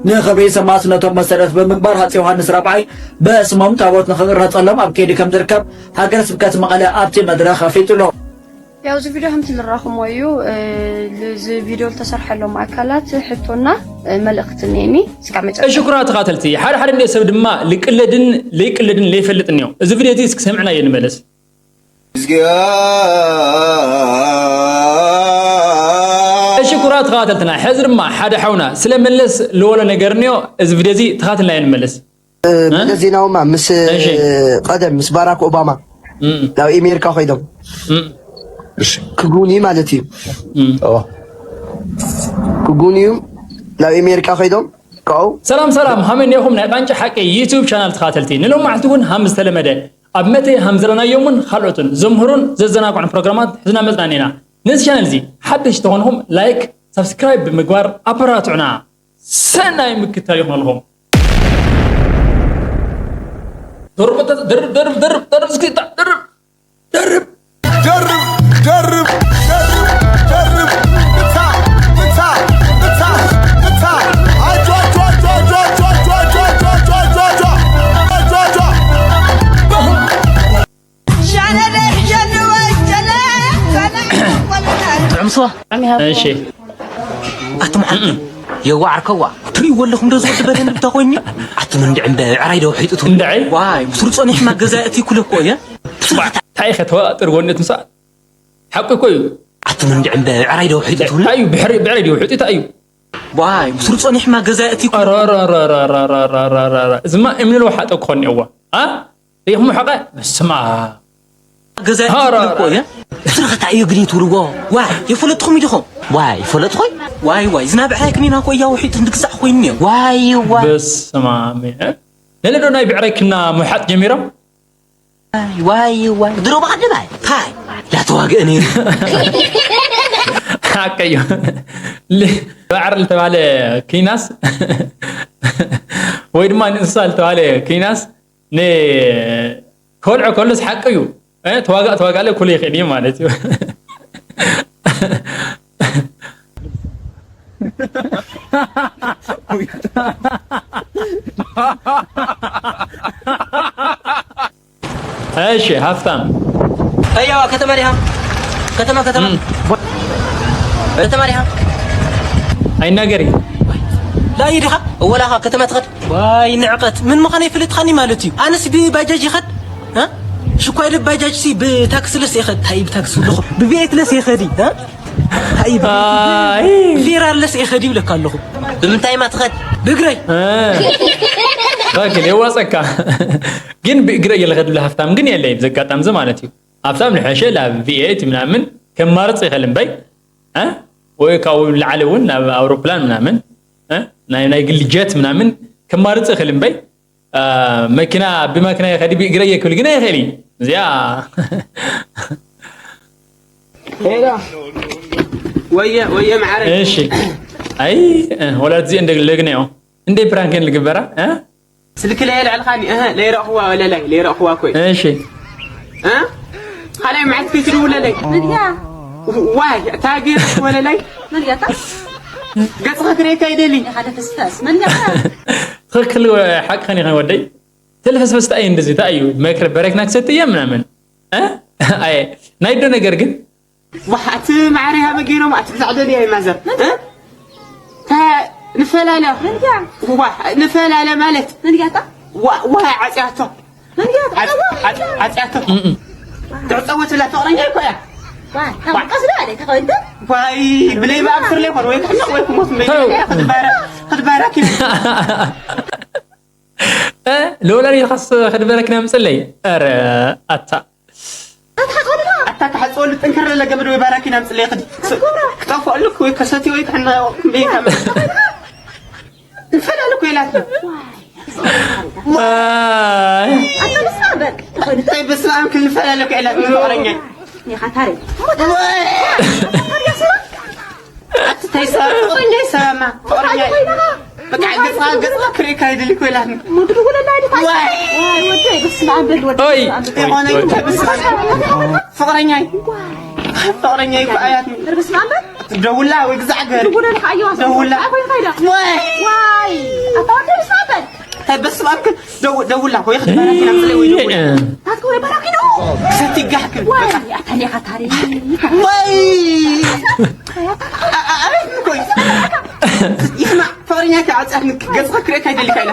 ንኽብሪ ሰማእትነቶም መሰረት ብምግባር ሃፀይ ዮሃንስ ራብዓይ በስሞም ታቦት ንኽቕረፀሎም ኣብ ከይዲ ከም ዝርከብ ሃገረ ስብከት መቐለ ኣብቲ መድረኽ ኣፍሊጡ ኣሎ። ያው እዚ ቪድዮ ከምቲ ዝረኣኹሞ እዩ። እዚ ቪድዮ ዝተሰርሐሎም ኣካላት ሕቶና መልእኽቲ እኒአኒ እስካብ መጨረሻ። እሺ ክቡራት ተኸታተልቲ፣ ሓደ ሓደ እንደ ሰብ ድማ ልቅለድን ለይቅለድን ለይፈልጥ እኒኦ። እዚ ቪድዮ እዚ እስኪ ሰምዕናዮ ንመለስ። እሺ ክቡራት ተኸታተልትና፣ ሕዚ ድማ ሓደ ሓውና ስለ መለስ ልወሎ ነገር እኒኦ። እዚ ቪድዮ እዚ ተኸታተልናዮ ንመለስ። መለስ ዜናውማ ምስ እሺ። ቀደም ምስ ባራክ ኦባማ እም፣ ናብ ኤሜሪካ ኮይዶም እም። ክጉኒ ማለት እዩ እም። ክጉንዩ ናብ ኤሜሪካ ኮይዶም ካብኡ ሰላም ሰላም ሃመን ኔኹም ናይ ቃንጫ ሓቂ ዩቱብ ቻናል ተኻተልቲ ንሎም ማዕልቲ እውን ሃም ዝተለመደ ኣብ መተ ሃም ዝረናዮምን ካልኦትን ዘምህሩን ዘዘናግዑን ፕሮግራማት ሕዝና መፅናን ኢና። ነዚ ቻነል እዚ ሓደሽ ተኾንኹም ላይክ ሳብስክራይብ ብምግባር ኣበራትዑና። ሰናይ ምክታል ይኹነልኹም። ደርብ ደርብ ደርብ ደርብ ደርብ እስኪ ደርብ ደርብ ደርብ ደርብ ደርብ ደርብ ምታ ምታ ምታ ምታ ኣጆ ኣጆ ኣጆ ኣጆ ኣጆ ኣጆ ኣጆ ኣጆ ኣጆ ኣጆ ኣጆ ጥዕምስዋ እሺ ኣቱም ሓንቲ የዋ ዓርከዋ ትርእይዎ ኣለኹም ዶ ዝወዲ በተን ብታ ኮይኒ ኣቱም እንድዒ እምበ ዕራይ ዶ ውሒጡ ትብሉ እንድዒ? ዋይ ብስሩ ጸኒሕማ ገዛ እቲ ኩለኮ እየ እንታይ ኢኸ ተዋጥር ጎነት ምሳእ ሓቂ እኮ እዩ። ኣቱም እንድዒ እምበ ዕራይ ዶ ውሒጡ ትብሉ እንታይ እዩ ብሕሪ ብሕሪ ድዩ ውሕጢ እንታይ እዩ? ዋይ ብስሩ ጸኒሕማ ገዛ እቲ እዝማ እምኒ ለውሓጠ ክኾን እኒኦዋ ኣ ሪኢኹም ሓቐ በስማ ገዛ እቲ ኩለኮ እየ ብስሩ ከታ እዩ ግን ትብልዎ ዋይ የፈለጥኹም ኢድኹም ዋይ ይፈለጥኹም ዋይ ዋይ ዝናብ ዕራይ ክኒና ኮ እያ ውሒጡ እንድግዛዕ ኮይኑ እየ ዋይ ዋይ በስማ ነለዶ ናይ ብዕራይ ክና ምውሓጥ ጀሚሮም ዋይ ዋይ ድሮ ባዕዲ ባይ ታይ ላተዋግአ ነይሩ ሓቀዮ ባዕር ዝተባለ ክይናስ ወይ ድማ ንእንስሳ ዝተባለ ክይናስ ንከልዖ ከሎስ ሓቂ እዩ ተዋጋእ ተዋጋእለ ኩሉ ይኽእል እዩ ማለት እዩ እሺ ሃፍታም እያ ከተማ ዲኻ ከተማ ከተማ ከተማ ዲኻ ኣይናገሪ ላዩ ዲኻ ወላኻ ከተማ ትኸድ ዋይ ንዕቐት ምን ምዃነ ይፍልጥኻኒ ማለት እዩ ኣነስ ብባጃጅ ይኸድ ሽኳይ ደ ባጃጅ ሲ ብታክሲ ለስ ይኸድ ታይ ብታክሲ ኣለኹ ብቤት ለስ ይኸዲ ታይ ፌራር ለስ ይኸድ ይብለካ ኣለኹ ብምንታይ ማ ትኸድ ብእግረይ ራኪል የዋፀካ ግን ብእግረ እየ ልኸድ ብለ ሃፍታም ግን የለይ ብዘጋጣም ዝ ማለት እዩ ሃፍታም ንሐሸ ላብ ቪኤት ምናምን ከማርፅ ይኸል እምበይ ወይ ካብኡ ላዕሊ እውን ናብ ኣውሮፕላን ምናምን ናይ ናይ ግሊ ጀት ምናምን ከማርፅ ይኸል እምበይ መኪና ብመኪና ይኸዲ ብእግረ እየ ክብል ግን ኣይኸል እዚኣ ወየ ወየ መዓረ እሺ ኣይ ወላድ ዚ እንደ ለግነዮ እንደ ፕራንክን ልግበራ ስልክ ለየልዕልኻኒ እህ ለይረእኽዋ ወለላይ ለይረእኽዋ ኮይ እሺ እ ካልኣይ መዓልቲ ከይትድውለለይ ዋይ እታ ገይረስ ወለላይ ገፅኻ ክርእየካ ይደሊ ትኽክል ሓቅኸን ይኸን ወደይ ተልፈስፈስታ እዩ እንደዚ ታ እዩ መክረ በረክና ክሰትየ ምናምን ኣየ ናይ ዶ ነገር ግን ዋሕ ኣቲ ማዕረ ሃበ ገይሮም ኣቲ ብዛዕ ደልያ እዩ ማዘር ንፈላለ ዋሕ ንፈላለ ማለት ዋይ ዓፅያቶ ዓፅያቶ ትዕፀወት ብላ ፍቕረኛ ይኮ እያ ዋይ ብለይ ብኣምስር ለይ ኮን ወይ ክሕነቕ ወይ ክሞት ክትባረክ ለወላዲትኻስ ክድበረክ ነምፅለይ ረ ኣታ ኣታ ክሓፅወሉ ጥንክር ለገመድ ወይ ባራኪ ነምፅለይ ክጠፍኣሉ ወይ ከሰቲ ወይ ክሕና ንፈላለ እኮ ኢላትና እንታይ በስመ ኣብ ክንፈላለ እኮ ኢላትና ፍቕረኛ ኣቲ እንታይ ሰባ ፍቕረኛ ይሰባማ ፍቕረኛ በቃ ገፅኻ ገፅኻ ክርእየካ ይደሊ ኮይላትኒ ፍቕረኛይ ፍቕረኛይ እኮ ኣያትኒ ደውላ ወይ ግዛዕ ገሪ ደውላ ባንክ ደው-፣ ደውላ ወይ ክትበላ ኪና ምጽለይ ወይ ደውላ። ታትኮ ወይ በራኪ ነው። ሰቲ ጋሕክ ወይ በቃ። ኣታ ኔኻ ታሪ። ወይ። ኣ-፣ ኣ-፣ ኣቤት ምኮይ። ይስማ፣ ፍቕረኛ ከ ኣጻፍ ንክ-፣ ገጽ ክሬ ካይደሊ ካይለ።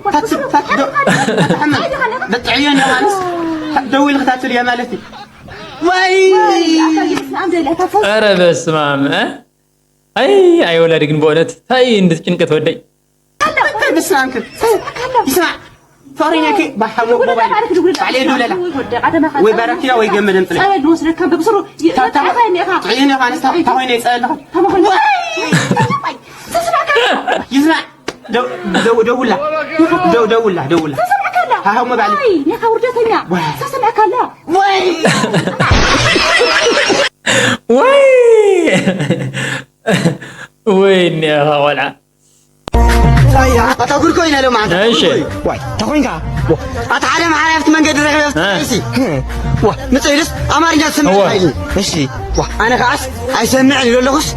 ታትስ፣ ታት ዶ-፣ ታሕማ። ደጥዕዮ ዮሃንስ። ደውል ክታትል ያ ማለት። ወይ። ኣታ ይስማ፣ ኣምደ ለታፈስ። ኧረ በስመ ኣብ፣ እ? ኣይ፣ ኣይ ወላዲ ግን በእውነት ታይ እንድት ጭንቀት ወደይ። እንታይ ብስናንክ? ይስማ፣ ፍቕረኛኪ ባሓሞ ሞባይል ባዕለይ ድውለላ። ወይ ባራኪያ ወይ ገመደን ጥለ። ጸበል ድወስደካ በብስሩ ታ-፣ ታ-፣ ይጠፋ እኒኻ። ጥዕይን ኢኻ ኣነስ ታ-፣ ታኾይነ ይጸለኻ። ተመኾነ። ወይ! ይስማ፣ ደው-፣ ደው-፣ ደውላ። ደው-፣ ደውላ፣ ደውላ። ተሰምዐካላ። ሃሃሞ ባዕለይ። ወይ፣ ኔኻ ውርደተኛ። ወይ። ተሰምዐካላ። ወይ! ወይ! ወይ፣ ኔኻ ቆልዓ። ኣታ ጉድ ኮይና ሎማዓንቲ። እሺ። ዋይ፣ እንታይ ኮይንካ? ኣታ ሓደ መሓራ ኣብቲ መንገዲ ረኺበ እ። እሺ። ዋ፣ ንጽኢልስ ኣማርኛ ትሰምዕ እወ። ኢልኒ። እሺ። ዋ፣ ኣነ ከዓስ ኣይሰምዕን ኢሉ ኣለኹስ።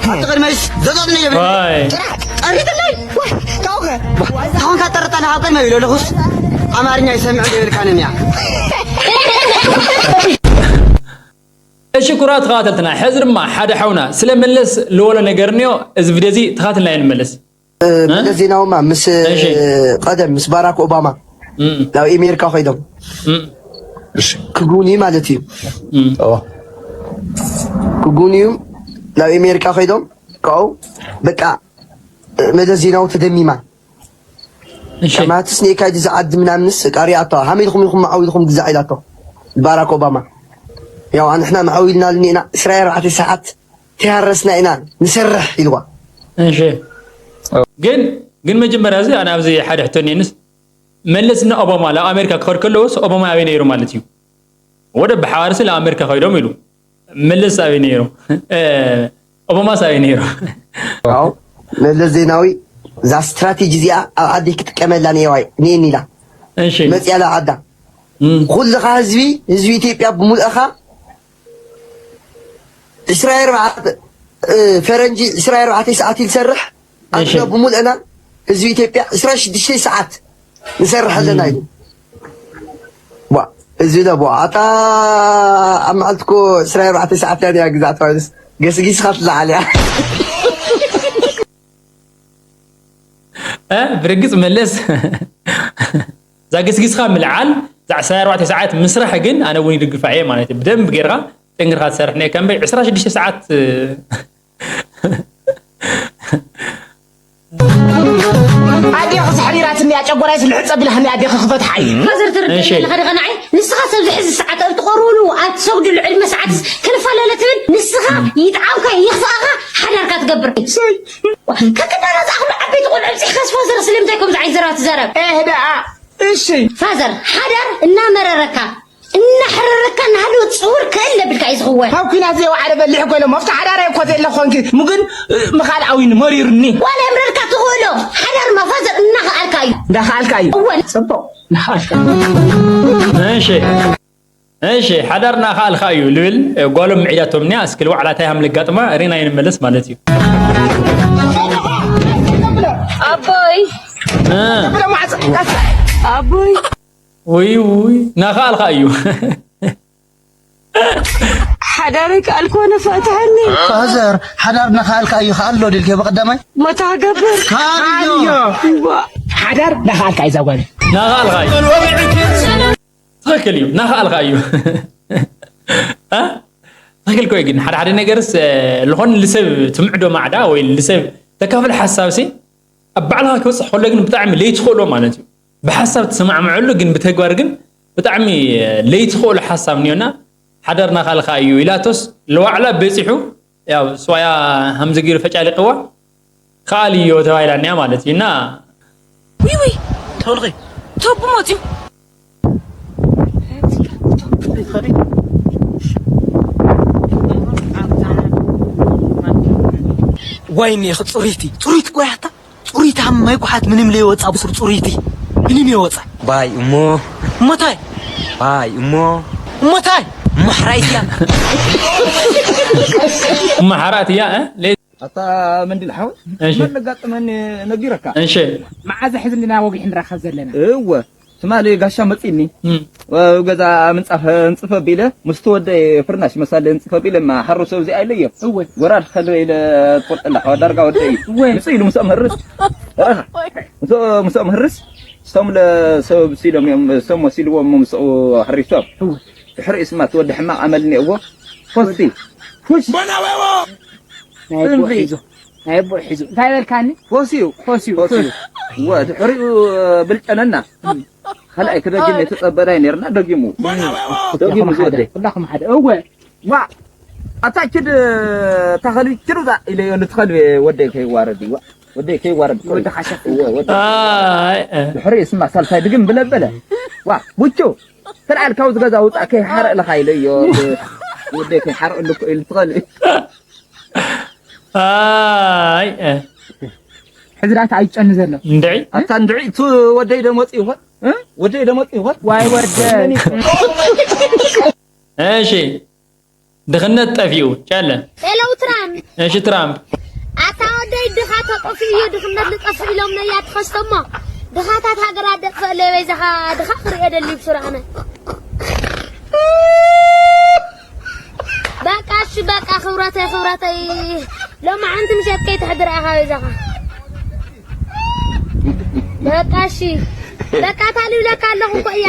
ኣብቲ ቅድመይስ ዘጠጥነ ይብል። ዋይ። ጠሪጥለይ። ዋይ፣ ታውከ። ዋ፣ ታውን ካጠርጠና ኣብ ቅድመ ኢሉ ኣለኹስ። ኣማርኛ ኣይሰምዕን ይብል ካነን እያ። እሺ፣ ክቡራት ተኸታተልትና፣ ሕዚ ድማ ሓደ ሓውና ስለ መለስ ልወሎ ነገር እኒኦ፣ እዚ ቪድዮ እዚ ተኸታተልና ንመለስ። እ፣ እ? መለስ ዜናውማ ምስ፣ እሺ። ቀደም ምስ ባራክ ኦባማ እም። ናብ ኣሜሪካ ከይዶም እም። ክጉብንዩ ማለት እዩ። እም። ኦ። ክጉብንዩ ናብ ኣሜሪካ ከይዶም፣ ካብኡ በቃ፣ እ፣ መለስ ዜናዊ ተደሚማ። እሺ። ከማትስ ኔካይ ዝዓዲ ምናምንስ ቃሪያቶ ሃመይ ኢልኩም ኢልኩም መዓው ኢልኩም ግዛዕ ኢላቶ ባራክ ኦባማ። ያው ኣንሕና መዓው ኢልና ልኒና ዕስራ ኣርባዕተ ሰዓት ተያረስና ኢና ንሰርሕ ኢልዋ። እሺ። ግን፣ ግን መጀመርያ እዚ ኣነ ኣብዚ ሓደ ሕቶ እኒአንስ፣ መለስ እና ኦባማ ላብ ኣሜሪካ ክኸድ ከለውስ ኦባማ ኣበይ ነይሩ ማለት እዩ? ወደ ብሓባርስ ላብ ኣሜሪካ ከይዶም ኢሉ። መለስ ኣበይ ነይሩ? እ፣ ኦባማስ ኣበይ ነይሩ? ኣዎ፣ መለስ ዜናዊ እዛ ስትራቴጂ እዚኣ ኣብ ዓዲ ክጥቀመላ ነየዋይ፣ ነየኒ ኢላ። እሺ። መጽያ ላብ ዓዳ። እም። ኩልኻ ህዝቢ፣ ህዝቢ ኢትዮጵያ ብምልእኻ ዕስራ ኣርባዕተ፣ እ፣ ፈረንጂ ዕስራ ኣርባዕተ ሰዓት እዩ ዝሰርሕ። እሺ። ኣንትና ብምልእና ህዝቢ ኢትዮጵያ ዕስራ ሽዱሽተ ሰዓት ንሰርሕ ኣለና እም። ኢሉ። ዋ፣ እዚ ለ፣ ዋ፣ ኣታ ኣብ መዓልቲ እኮ ዕስራ ኣርባዕተ ሰዓት እያ ግዛዕ ተባሂሉስ ገስጊስኻ ትለዓል እያ። እ፣ ብርግጽ መለስ፣ እዛ ገስጊስካ ምልዓል፣ እዛ ዕስራ ኣርባዕተ ሰዓት ምስራሕ ግን ኣነ እውን ይድግፋ እየ ማለት እዩ። ብደንብ ጌርካ ጠንክርካ ትሰርሕ ነይ፣ ከም በይ ዕስራ ሽዱሽተ ሰዓት፣ እ፣ ኣዴኺ ስሕሪራትኒ እያ፣ ጨጎራይ ስልሕፅ ኣቢላትኒ ኣዴኺ ክፈትሓ እዩ። ፋዘር ትርድእ እሺ። ዘለኻ ዲኻ ንዓይ? ንስኻ ሰብ ዝሕዚ ሰዓት ኣብ ትቐርብሉ፣ ኣብ ትሰግድሉ ዕድመ ሰዓትስ ክንፈላለ ትብል? ንስኻ ይጥዓምካ ይኽፍኣኻ ሓዳርካ ትገብር። ከክንዳና ዝኣኽሉ ዓበይቲ ቆልዑ ኣብፂሕካስ ፋዘር ስለምንታይ ከምዚ ዓይነት ዘረባ ትዛረብ? ኤህ ደኣ፣ እሺ። ፋዘር፣ ሓዳር እናመረረካ፣ እናሕረረካ፣ እናሃለወ ጽውር ክእል ለብልካ እዩ ዝኽወል። ካብ ኲናት ዘይወዓለ በሊሕ እኮ ኢሎም፣ ኣብቲ ሓዳራይ እኮ ዘየለ ኮንኪ፣ ምጉን፣ እ፣ ምኻል ኣዊኒ፣ መሪሩኒ። ዋላ የምረርካ ትኽእሎ፣ ሓዳርማ ፋዘር እናኸኣልካ እዩ። እንዳኸኣልካ እዩ። እወ። ጽቡቕ፣ እናኸኣልካ እዩ። እሺ፣ እሺ፣ ሓዳር እናኸኣልካ እዩ ልብል፣ እ፣ ጓሎም ምዒዳቶም እኒኣ፣ እስኪ ልዋዕላ እንታይ ሃም ለጋጥማ፣ ሪና ይንመለስ ማለት እዩ። ኣቦይ። እ። ኣቦይ። ውይ፣ ውይ፣ ናኸኣልካ እዩ። ሓዳረይ ከኣልኮ ነፋትሐኒ። ፋዘር፣ ሓዳር ናኸኣልካ እዩ፣ ከኣሎ ድልከ በቐዳማይ? ሞታ ገብር። ካርዮ። ሓዳር ናኸኣልካ እዩ፣ ዛጓል። ናኸኣልካ እዩ። ትኽክል እዩ፣ ናኸኣልካ እዩ። እ? ትኽክል ኮይ ግን፣ ሓደ ሓደ ነገርስ፣ እ፣ ልኾን ልሰብ ትምዕዶ ማዕዳ ወይ ልሰብ ተካፍል ሓሳብ ሲ፣ ኣብ ባዕልኻ ክበጽሕ ከሎ ግን ብጣዕሚ ለይትኽእሎ ማለት እዩ። ብሓሳብ ትሰማዕምዐሉ ግን ብተግባር ግን ብጣዕሚ ለይትኽእሎ ሓሳብ እኒኦና። ሓዳር ናኸኣልካ እዩ ኢላቶስ ልዋዕላ በጺሑ፣ ያው ስዋያ ሃምዚ ገይሩ ፈጫሊቕዋ ከኣል እዮ ተባሂላ እኒኣ ማለት እዩ። እና ውይ ውይ ተወልኸ ተቡ መፅዩ ዋይ እኒኤ ጽሩይቲ ጽሩይቲ እኮ እያ እታ። ጽሩይቲ ሃም ማይ ጓሓት ምንም ለይወጻ ብሱር ጽሩይቲ ምንም የወጻ። ባይ እሞ። እሞታይ? ባይ እሞ። እሞታይ? እሞ ሓራይት እያ። እሞ ሓራት እያ፣ እ? መንዲል ሓወይ፣ እሺ። መን ነጋጥመኒ ነጊረካ። እሺ። መዓዝ ሕዚ እንዲና ወጊሕ ንራኸብ ዘለና? እወ፣ ትማሊ ጋሻ መጺኒ። እም። ኣብ ገዛ ምንጻፍ እንጽፈ ቢለ፣ ምስቲ ወደይ ፍርናሽ መሳሊ እንጽፈ ቢለ፣ ማ ሓሩ ሰብ እዚኣ ኢለዮ። እወ። ወራድ ከለ ኢለ ትፈልጠላ፣ ሓዋ ዳርጋ ወደይ እዩ። እወ። ምስ ኢሉ ምስኦም ህርስ። ረኻ። ምስኦ-፣ ምስኦም ህርስ። እሶም ለሰብ ሲሎም እዮም፣ እሶም ወሲልዎም ምስኡ ሕሪሶም። እወ። ድሕሪኡ ስማ እቲ ወዲ ሕማቕ ኣመል እኒአዎ። ፎስቲ። ፉሽ። ናይ ኣቦ ጽንፊ። ሒዙ። ናይ ኣቦ ሒዙ። እንታይ በልካኒ? ፎስዩ። ፎስዩ። ፎስዩ። እወ፣ ድሕሪኡ ብልጨነና። ካልኣይ ክደግም የተጸበናይ ነርና፣ ደጊሙ። ደጊሙ ዝወደይ። ኩላኹም ሓደ። እወ። ዋ፣ ኣታ ኪድ፣ እታ ከልቢ ኪድ ውጻእ ኢለዮ፣ ንትኸልቢ ወደይ ከይዋረድ እዩ። ዋ፣ ወደይ ከይዋረድ። ወዲ ካሸፍ። እወ፣ ወደይ። ኣይ፣ እ፣ ድሕሪ ስማ ሳልሳይ ድግም ብለበለ። ዋ፣ ቡቹ፣ ተልዓል ካብዚ ገዛ ውጻእ፣ ከይሓረእልኻ ኢለዮ። ወደይ ከይሓረእሉ እኮ ኢሉ ትኸልቢ። ኣይ፣ እ፣ ሕዝራት ኣይጨን ዘሎ። እንድዒ። ኣታ እንድዒ፣ እቱ ወደይ ዶ መጽኡ ይኾን? እ? ወደይ ዶ መጽኡ ይኾን? ዋይ ወደ። እሺ፣ ድኽነት ጠፊኡ። ቻለ። ሄሎ ትራምፕ፣ እሺ፣ ትራምፕ። ኣታ ወደይ ድኻ ተጠፊኡ እዩ፣ ድኽነት ልጠፍእ ኢሎም ነያ ትኸስቶሞ። ድኻታት ሃገራት ደጥፈእ ለበይ ዝኻ ድኻ ክርእዮ ደሊ ብሱራነ። በቃ እሺ፣ በቃ ክብረተይ፣ ክብረተይ። ሎማዓንቲ ምሸት ከይትሕድር ኢኻ በይዛኻ። በቃ እሺ፣ በቃ ታልዩ ለካ ኣለኹ እኮ እያ።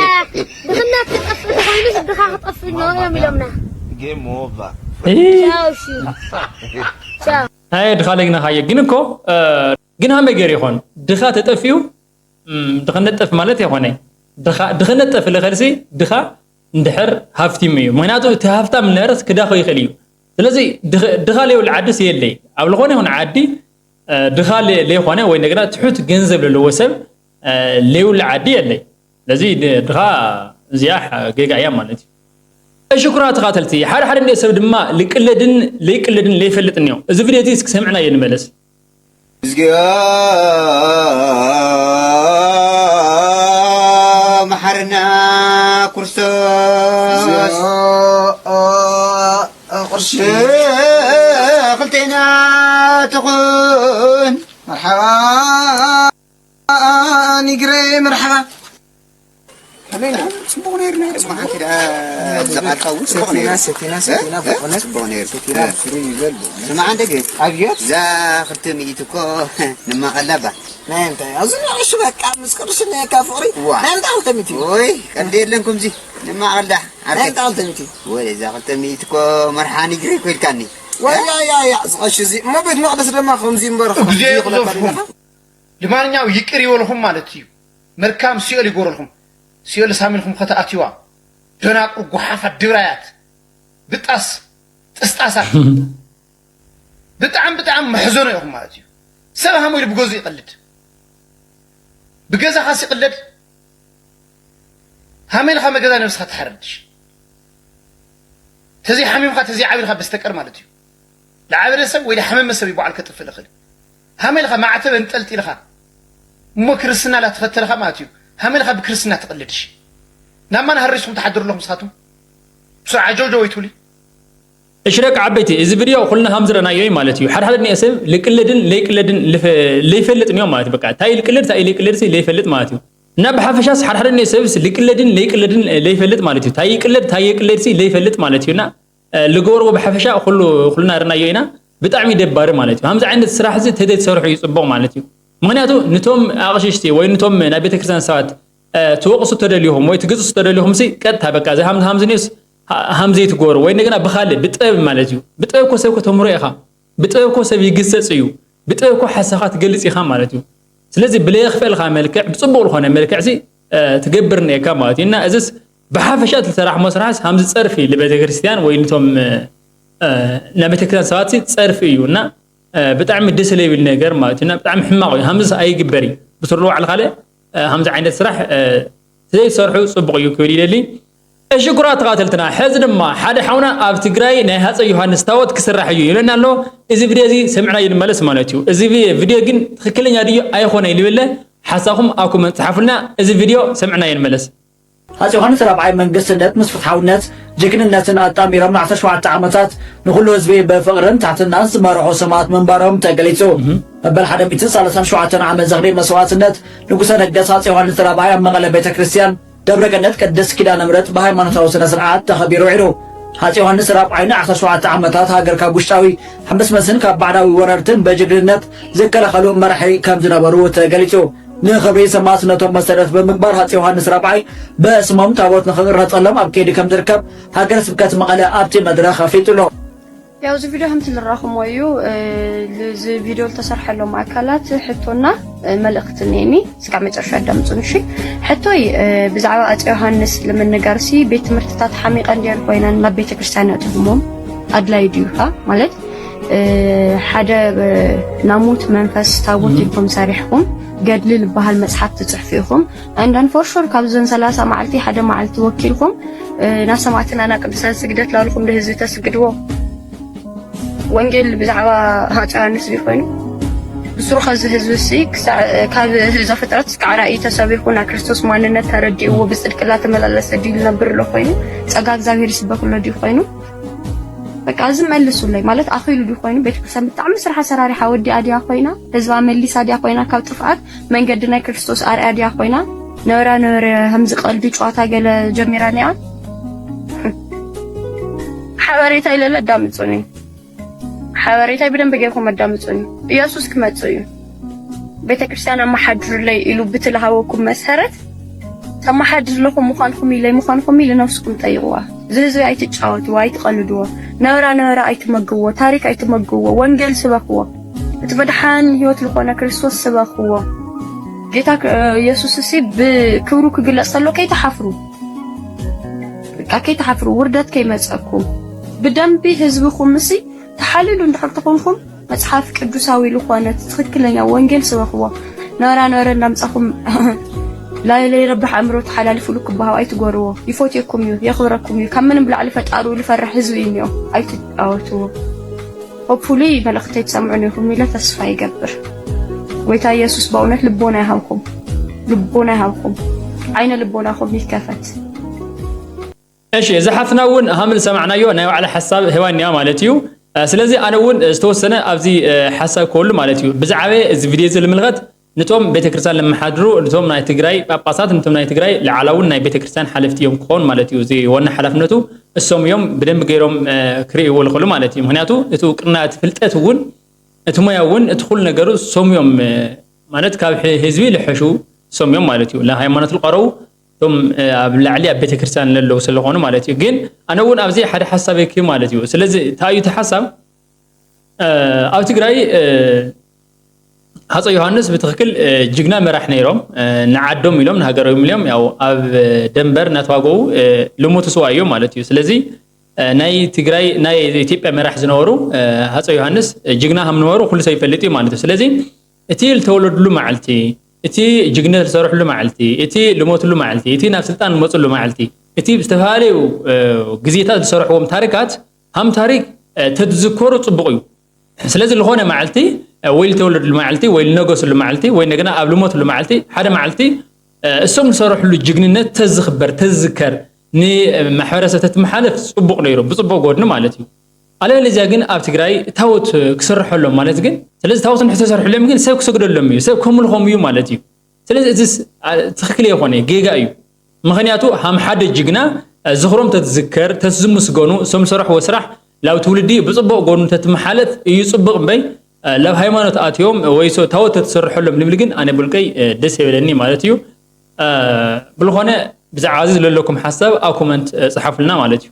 ድኽነት ክጠፍእ ተኾይኑስ ድኻ ክጠፍእ ነው እዮም ኢሎምና። Game over. እ፣ ቻው እሺ። ቻው። ኣይ፣ ድኻ ለግናኻዮ። ግን እኮ፣ እ፣ ግን ሃመይ ገይሩ ይኾን? ድኻ ተጠፊኡ፣ እም፣ ድኽነት ጠፍ ማለት ይኾነ። ድኻ፣ ድኽነት ጠፍ ለኸልሲ፣ ድኻ እንድሕር ሃፍቲም እዩ። ምክንያቱ እቲ ሃፍታም ልነበረስ ክዳኸ ይኽእል እዩ። ስለዚ ድኽ-፣ ድኻ ለይብሉ ዓድስ የለይ። ኣብ ዝኾነ ይኹን ዓዲ፣ እ፣ ድኻ ለ-፣ ለይኾነ ወይ እንደገና ትሑት ገንዘብ ለለዎ ሰብ፣ እ፣ ለይብሉ ዓዲ የለይ። ስለዚ ድ-፣ ድኻ እዚኣ ጌጋ እያ ማለት እዩ። እሺ፣ ኩራ ተኻተልቲ፣ ሓደ ሓደ እንደ ሰብ ድማ ልቅለድን ለይቅለድን ለይፈልጥን እዮም። እዚ ቪድዮ እዚ እስኪ ሰምዕናዮ ንመለስ። እግዚኣብሔር መሓረና ክርስቶስ። ቅርሺ ክልቴና ትኹን። መርሓባ ኒግረይ፣ መርሓባ። ከመይ ኢኻ? ጽቡቕ ነይሩ፣ ነይሩ። ጽቡቕ ሓንቲ ደኣ ዝቓልካ እውን ጽቡቕ ነይሩ። ሰቲና፣ ሰቲና፣ እ? ሰቲና፣ እ? ብእውነት ጽቡቕ ነይሩ። ሰቲና እ? ብፍሩይ ይበል፣ ብእውነት። ስማዕ፣ እንደ ግን ኣብዮት? እዛ ክልተ ሚእቲ እኮ ንማቐላ እባ። ናይ እንታይ? ኣብዚ ንዕሽ በቃ ምስ ቅርሺ እኒአካ ፍቕሪ። ዋ። ናይ እንታይ ክልተ ሚእቲ? ወይ፣ ቀልዲ የለን ከምዚ። ንማቐላ። ናይ እንታይ ክልተ ሚእቲ? ወይ፣ እዛ ክልተ ሚእቲ እኮ መርሓኒ ግሪ እኮ ኢልካኒ። ወይ፣ እ? ያ፣ ያ፣ ያ፣ ዝቐሽ እዚ። እሞ ቤት መቕደስ ድማ ከምዚ እምበር፣ ከምዚ ግዜ ይኹነካ የቕዘፍኩም። ዲኻ? ልማንኛው ይቅር ይበልኹም ማለት እዩ። መልካም ሲኦል ይጎረልኹም። ሲኦል ሳሚልኩም ከተኣትዋ። ደናቁር፣ ጎሓፋት፣ ድብራያት፣ ብጣስ፣ ጥስጣሳት። ብጣዕሚ፣ ብጣዕሚ መሕዘኖ ኢኹም ማለት እዩ። ሰብ ሃመ ኢሉ ብገዙ ይቐልድ። ብገዛኻ ሲቕለድ። ሃመ ኢልካ መገዛ ነብስኻ ትሓረድሽ። ተዘይ ሓሚምካ፣ ተዘይ ዓቢልካ በስተቀር ማለት እዩ። ለዓበደ ሰብ ወይ ለሓመመ ሰብ እዩ በዓል ከጥፍእ ልኽእል። ሃመ ኢልካ ማዕተብ እንጠልጢልካ እሞ ክርስትና ላተኸተልካ ማለት እዩ። ሃመ ኢልካ ብክርስትና ትቕልድሽ። ናብ ማን ሃሪስኩም ትሓድሩ ኣለኹም ንስኻትኩም? ብስርዓ ጀውጀው ኣይትብሉ። እሺ ደቂ ዓበይቲ፣ እዚ ቪድዮ ኩልና ከም ዝረኣናዮ እዩ ማለት እዩ። ሓደ ሓደ እኒኦ ሰብ ልቅለድን ለይቅለድን ልፈ-፣ ለይፈልጥን እዮም ማለት እዩ። በቃ እንታይ ልቅለድ እንታይ ለይቅለድ ሲ ለይፈልጥ ማለት እዩ። እና ብሓፈሻስ ሓደ ሓደ እኒኦ ሰብስ ልቅለድን ለይቅለድን ለይፈልጥ ማለት እዩ። እንታይ ይቅለድ እንታይ የቅለድ ሲ ለይፈልጥ ማለት እዩ። እና እ፣ ልገብርዎ ብሓፈሻ ኩሉ፣ ኩልና ርናዮ ኢና። ብጣዕሚ ደባሪ ማለት እዩ። ከምዚ ዓይነት ስራሕ እዚ ተዘይትሰርሑ እዩ ጽቡቕ ማለት እዩ። ምኽንያቱ ንቶም ኣቕሽሽቲ ወይ ንቶም ናይ ቤተክርስትያን ሰባት፣ እ፣ ትወቕሱ ተደሊኹም ወይ ትግጽሱ ተደሊኹም ሲ ቀጥታ በቃ እዚ ሃምዚ፣ ሃምዚ ኒውስ ሃ-፣ ሃምዚ ትገብሩ ወይ እንደገና ብኻልእ ብጥበብ ማለት እዩ። ብጥበብ እኮ ሰብ ከተምህሮ ኢኻ። ብጥበብ እኮ ሰብ ይግሰጽ እዩ። ብጥበብ እኮ ሓሳኻ ትገልጽ ኢኻ ማለት እዩ። ስለዚ ብለየኽፈእልካ መልክዕ፣ ብጽቡቕ ዝኾነ መልክዕ ሲ፣ እ፣ ትገብር እኒኤካ ማለት እዩ። እና እዝስ ብሓፈሻ እቲ ዝሰራሕሞ ስራሕስ ሃምዚ ጸርፊ ንቤተ ክርስቲያን ወይ ንቶም፣ እ፣ እ፣ ናይ ቤተ ክርስቲያን ሰባት ሲ ጸርፊ እዩ። እና፣ እ፣ ብጣዕሚ ደስ ለይብል ነገር ማለት እዩ። እና ብጣዕሚ ሕማቕ እዩ። ሃምዝስ ኣይግበር እዩ። ብስሩ ባዕሉ ካልእ፣ እ፣ ሃምዚ ዓይነት ስራሕ፣ እ፣ ዘይሰርሑ ጽቡቕ እዩ ክብል ይደሊ። እሺ፣ ክቡራት ተኸታተልትና፣ ሕዚ ድማ ሓደ ሓውና ኣብ ትግራይ ናይ ሃፀይ ዮሃንስ ታቦት ክስራሕ እዩ ይብለና ኣሎ። እዚ ቪድዮ እዚ ሰሚዕናዮ ንመለስ ማለት እዩ። እዚ ቪ-፣ ቪድዮ ግን ትኽክለኛ ድዩ ኣይኾነ ይልብለ፣ ሓሳብኩም ኣብ ኮመንት ጸሓፉልና። እዚ ቪድዮ ሰሚዕናዮ ንመለስ። ኣጽ ዮሃንስ ራብዓይ መንግስትነት ምስ ፍትሓውነት ጅግንነትን ኣጣሚሮም ንዓሰርተ ሸውዓተ ዓመታት ንኹሉ ህዝቢ ብፍቕርን ትሕትናን ዝመርሑ ሰማእት ምንባሮም ተገሊጹ። መበል ሓደ ሚእትን ሰላሳን ሸውዓተን ዓመት ዝኽሪ መስዋእትነት ንጉሰ ነገስ ኣጽ ዮሃንስ ራብዓይ ኣብ መቐለ ቤተ ክርስቲያን ደብረ ገነት ቅድስት ኪዳነ ምሕረት ብሃይማኖታዊ ስነ ስርዓት ተኸቢሩ ውዒሉ። ኣጽ ዮሃንስ ራብዓይ ንዓሰርተ ሸውዓተ ዓመታት ሃገር ካብ ውሽጣዊ ሕምስምስን ካብ ባዕዳዊ ወረርትን ብጅግንነት ዝከላኸሉ መራሒ ከም ዝነበሩ ተገሊጹ። ንኽብሪ ሰማእትነቶም መሰረት ብምግባር ኣጽ ዮሃንስ ራብዓይ ብስሞም ታቦት ንኽቕረጸሎም ኣብ ከይዲ ከም ዝርከብ ሃገረ ስብከት መቐለ ኣብቲ መድረኽ ኣፍሊጡ ኣሎ። ያው እዚ ቪድዮ ከምቲ ዝረኹሞ እዩ። እዚ ቪድዮ ዝተሰርሐሎም ኣካላት ሕቶና መልእክቲ እኒኤኒ። እስካብ መጨረሻ ኣዳምፁን እሺ። ሕቶይ ብዛዕባ ኣፀ ዮሃንስ ልምንጋርሲ ቤት ትምህርትታት ሓሚቐን ድየን ኮይነን ናብ ቤተ ክርስቲያን ነእትኹሞም ኣድላይ ድዩ? ካ ማለት ሓደ ናሙት መንፈስ ታቦት ኢልኩም ሰሪሕኩም ገድሊ ዝበሃል መፅሓፍ ትፅሕፉ ኢኹም። And for sure ካብዘን ሰላሳ መዓልቲ ሓደ መዓልቲ ወኪልኩም ናብ ሰማዕትና ናብ ቅዱሳን ስግደት ላልኩም ንህዝቢ ተስግድዎ። ወንጌል ብዛዕባ ሃፀ ዮሃንስ ድዩ ኮይኑ? ብስሩ ከዚ ህዝቢ ሲ ካብ ዘፍጥረት እስካዕ ራእይ ተሰቢኹ ናይ ክርስቶስ ማንነት ተረዲእዎ ብፅድቂ ላተመላለሰ ድዩ ዝነብር ኣሎ ኮይኑ? ፀጋ እግዚኣብሔር ይስበክ ኣሎ ድዩ ኮይኑ? በቃ እዚ መልሱለይ። ማለት ኣኺሉ ድዩ ኮይኑ? ቤተክርስትያን ብጣዕሚ ስራሕ ኣሰራሪሓ ወዲኣ ድያ ኮይና? ህዝባ መሊሳ ድያ ኮይና ካብ ጥፍኣት? መንገዲ ናይ ክርስቶስ ኣርያ ድያ ኮይና? ነበራ ነበረ ከምዚ ቀልዲ ጨዋታ ገለ ጀሚራ ኒኣ ሓበሬታ ኢለለ ኣዳምፁኒ። ሓበሬታይ ብደንብ ጌርኩም ኣዳምፁኒ። ኢየሱስ ክመፅእ እዩ። ቤተ ክርስቲያን ኣመሓድሩለይ ኢሉ ብትልሃወኩም መሰረት ተመሓድር ለኹም ምዃንኩም ኢለይ ምዃንኩም ኢሉ ነፍስኩም ጠይቅዋ። ዝህዝቢ ኣይትጫወትዎ፣ ኣይትቐልድዎ። ነበራ ነበራ ኣይትመግብዎ፣ ታሪክ ኣይትመግብዎ፣ ወንጌል ስበክዎ። እቲ መድሓን ህይወት ዝኾነ ክርስቶስ ስበክዎ። ጌታ ኢየሱስ እሲ ብክብሩ ክግለፅ ከሎ ከይትሓፍሩ፣ በቃ ከይትሓፍሩ፣ ውርደት ከይመፀኩም። ብደንቢ ህዝብኹም እሲ ተሓልሉ እንድሕር ተኾንኩም መፅሓፍ ቅዱሳዊ ዝኾነ ትኽክለኛ ወንጌል ስበኽዎ። ነበራ ነበረ እንዳምፃኹም ላይለ ይረብሕ ኣእምሮ ተሓላልፉሉ ክበሃው ኣይትጎርዎ። ይፎትየኩም እዩ፣ የኽብረኩም እዩ። ካብ ምንም ብላዕሊ ፈጣሪኡ ዝፈርሕ ህዝቢ እዩ እኒኦ። ኣይትጫወትዎ። Hopefully መልእኽተይ ትሰምዑኒ ኢኹም ኢለ ተስፋ ይገብር። ጎይታ ኢየሱስ በእውነት ልቦና ይሃብኩም፣ ልቦና ይሃብኩም፣ ዓይነ ልቦናኹም ይከፈት። እሺ እዚ ሓፍትና እውን ሃምል ሰማዕናዮ ናይ ባዕላ ሓሳብ ህባ እኒኣ ማለት እዩ። ስለዚ ኣነ እውን ዝተወሰነ ኣብዚ ሓሳብ ክህሉ ማለት እዩ። ብዛዕባ እዚ ቪድዮ እዚ ልምልኸት ንቶም ቤተክርስትያን ለመሓድሩ ንቶም ናይ ትግራይ ጳጳሳት ንቶም ናይ ትግራይ ላዕላውን ናይ ቤተክርስትያን ሓለፍቲ እዮም ክኾን ማለት እዩ። እዚ ዋና ሓላፍነቱ እሶም እዮም ብደንብ ገይሮም ክርእይዎ ልኽእሉ ማለት እዩ። ምክንያቱ እቲ እውቅና እቲ ፍልጠት እውን እቲ ሞያ እውን እቲ ኩሉ ነገሩ እሶም እዮም ማለት ካብ ህዝቢ ልሐሹ እሶም እዮም ማለት እዩ። ለሃይማኖት ልቀረቡ እቶም ኣብ ላዕሊ ኣብ ቤተክርስትያን ለለዉ ስለኾኑ ማለት እዩ። ግን ኣነ እውን ኣብዚ ሓደ ሓሳብ ክህብ ማለት እዩ። ስለዚ እንታይ እዩ እቲ ሓሳብ ኣብ ትግራይ ኣፀ ዮሃንስ ብትኽክል ጅግና መራሕ ነይሮም። ንዓዶም ኢሎም ንሃገሮም ኢሎም ያው ኣብ ደንበር እናተዋገዉ ልሞቱ ስዋ እዮም ማለት እዩ። ስለዚ ናይ ትግራይ ናይ ኢትዮጵያ መራሕ ዝነበሩ ኣፀ ዮሃንስ ጅግና ከም ነበሩ ኩሉ ሰብ ይፈልጥ እዩ ማለት እዩ። ስለዚ እቲ ዝተወለድሉ መዓልቲ፣ እቲ ጅግነት ዝሰርሕሉ መዓልቲ፣ እቲ ልሞትሉ መዓልቲ፣ እቲ ናብ ስልጣን ዝመፅሉ መዓልቲ፣ እቲ ዝተፈላለዩ ግዜታት ዝሰርሕዎም ታሪካት ሃም ታሪክ ተዝዝከሩ ፅቡቕ እዩ። ስለዚ ዝኾነ መዓልቲ ወይ ዝተወለድሉ መዓልቲ ወይ ዝነገስሉ መዓልቲ ወይ እንደገና ኣብ ልሞትሉ መዓልቲ ሓደ መዓልቲ እሶም ዝሰርሕሉ ጅግንነት ተዝኽበር ተዝዝከር ንማሕበረሰብ ተትመሓለፍ ፅቡቕ ነይሩ ብፅቡቕ ጎድኒ ማለት እዩ። ኣለበለዚያ ግን ኣብ ትግራይ ታወት ክስርሐሎም ማለት ግን ስለዚ ታወት እንድሕር ተሰርሕሎም ግን ሰብ ክሰግደሎም እዩ ሰብ ከምልኾም እዩ ማለት እዩ። ስለዚ እዚ ትኽክል የኾነ ጌጋ እዩ። ምኽንያቱ ሃም ሓደ ጅግና ዝኽሮም ተትዝከር ተትዝምስገኑ እሶም ዝሰርሕዎ ስራሕ ላብ ትውልዲ ብፅቡቕ ጎኑ ተትመሓለፍ እዩ ፅቡቕ እምበይ ላብ ሃይማኖት ኣትዮም ወይ ታወት ተትሰርሐሎም ልብል ግን ኣነ ብልቀይ ደስ የበለኒ ማለት እዩ። ብልኾነ ብዛዕባ እዚ ዝለለኩም ሓሳብ ኣብ ኮመንት ፀሓፉልና ማለት እዩ።